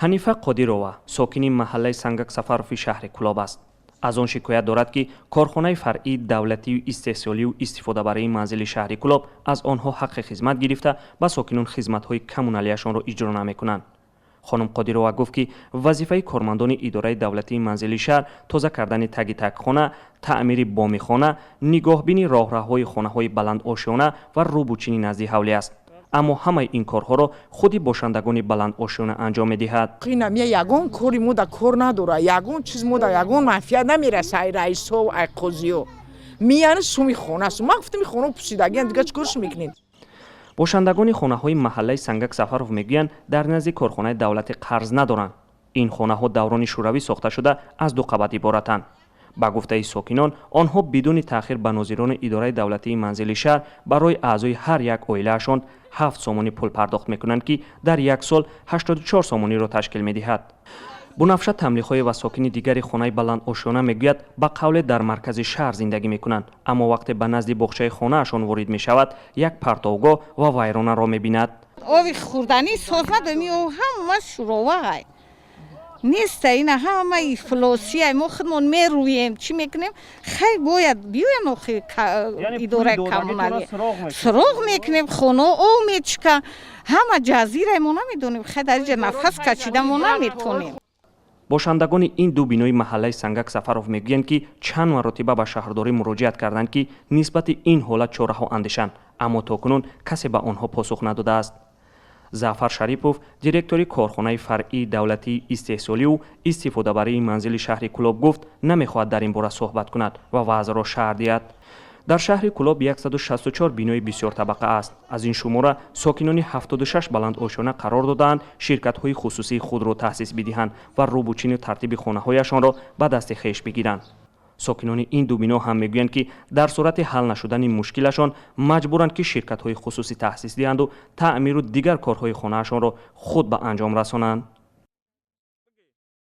Ҳанифа Қодирова сокини маҳаллаи Сангак Сафарови шаҳри Кӯлоб аст. Аз он шикоят дорад, ки корхонаи фаръии давлатию истеҳсолию истифодабарии манзили шаҳри Кӯлоб аз онҳо ҳаққи хизмат гирифта, ба сокинон хизматҳои коммуналияшонро иҷро намекунанд. Хонум Қодирова гуфт, ки вазифаи кормандони идораи давлатии манзили шаҳр тоза кардани таги тагхона, таъмири боми хона, нигоҳбини роҳравҳои хонаҳои баландошёна ва рӯбучини назди ҳавлӣ аст, аммо ҳамаи ин корҳоро худи бошандагони баландошёна анҷом медиҳад. Инамия ягон кори мо да кор надора, ягон чиз мо да ягон манфиат намераса. Ай раисо, ай қозиё мияни суми хонааст. Ман гуфтам, хона пусидагиам, дига чӣ корш мекунем? Бошандагони хонаҳои маҳаллаи Сангак Сафаров мегӯянд, дар назди корхонаи давлатӣ қарз надоранд. Ин хонаҳо даврони шӯравӣ сохта шуда, аз ду қабат иборатанд. Ба гуфтаи сокинон, онҳо бидуни таъхир ба нозирони идораи давлатии манзили шаҳр барои аъзои ҳар як оилаашон 7 сомонӣ пул пардохт мекунанд, ки дар як сол 84 сомониро ташкил медиҳад. Бунафша Тамлихоева, сокини дигари хонаи баландошёна, мегӯяд, ба қавле дар маркази шаҳр зиндагӣ мекунанд, аммо вақте ба назди боғчаи хонаашон ворид мешавад, як партовгоҳ ва вайронаро мебинад. Оби хӯрданӣ соз надорем, ҳама шуроваай неста, ина ҳама ифлосия. Мо худмон мерӯем, чӣ мекунем? Хай, бояд биёян охи идораи коммуналӣ, суроғ мекунем, хона об мечика, ҳама ҷазира. Мо намедонем, хай, дар инҷа нафас кашида мо наметонем. Бошандагони ин ду бинои маҳаллаи Сангак Сафаров мегӯянд, ки чанд маротиба ба шаҳрдорӣ муроҷиат карданд, ки нисбати ин ҳолат чораҳо андешанд, аммо то кунун касе ба онҳо посух надодааст. Зафар Шарипов, директори корхонаи фаръии давлатии истеҳсолию истифодабарии манзили шаҳри Кӯлоб, гуфт, намехоҳад дар ин бора суҳбат кунад ва вазъро шарҳ диҳад. Дар шаҳри Кӯлоб 164 бинои бисёртабақа аст. Аз ин шумора сокинони 76 баландошёна қарор додаанд ширкатҳои хусусии худро таъсис бидиҳанд ва рӯбучину тартиби хонаҳояшонро ба дасти хеш бигиранд. Сокинони ин ду бино ҳам мегӯянд, ки дар сурати ҳал нашудани мушкилашон маҷбуранд, ки ширкатҳои хусусӣ таъсис диҳанду таъмиру дигар корҳои хонаашонро худ ба анҷом расонанд.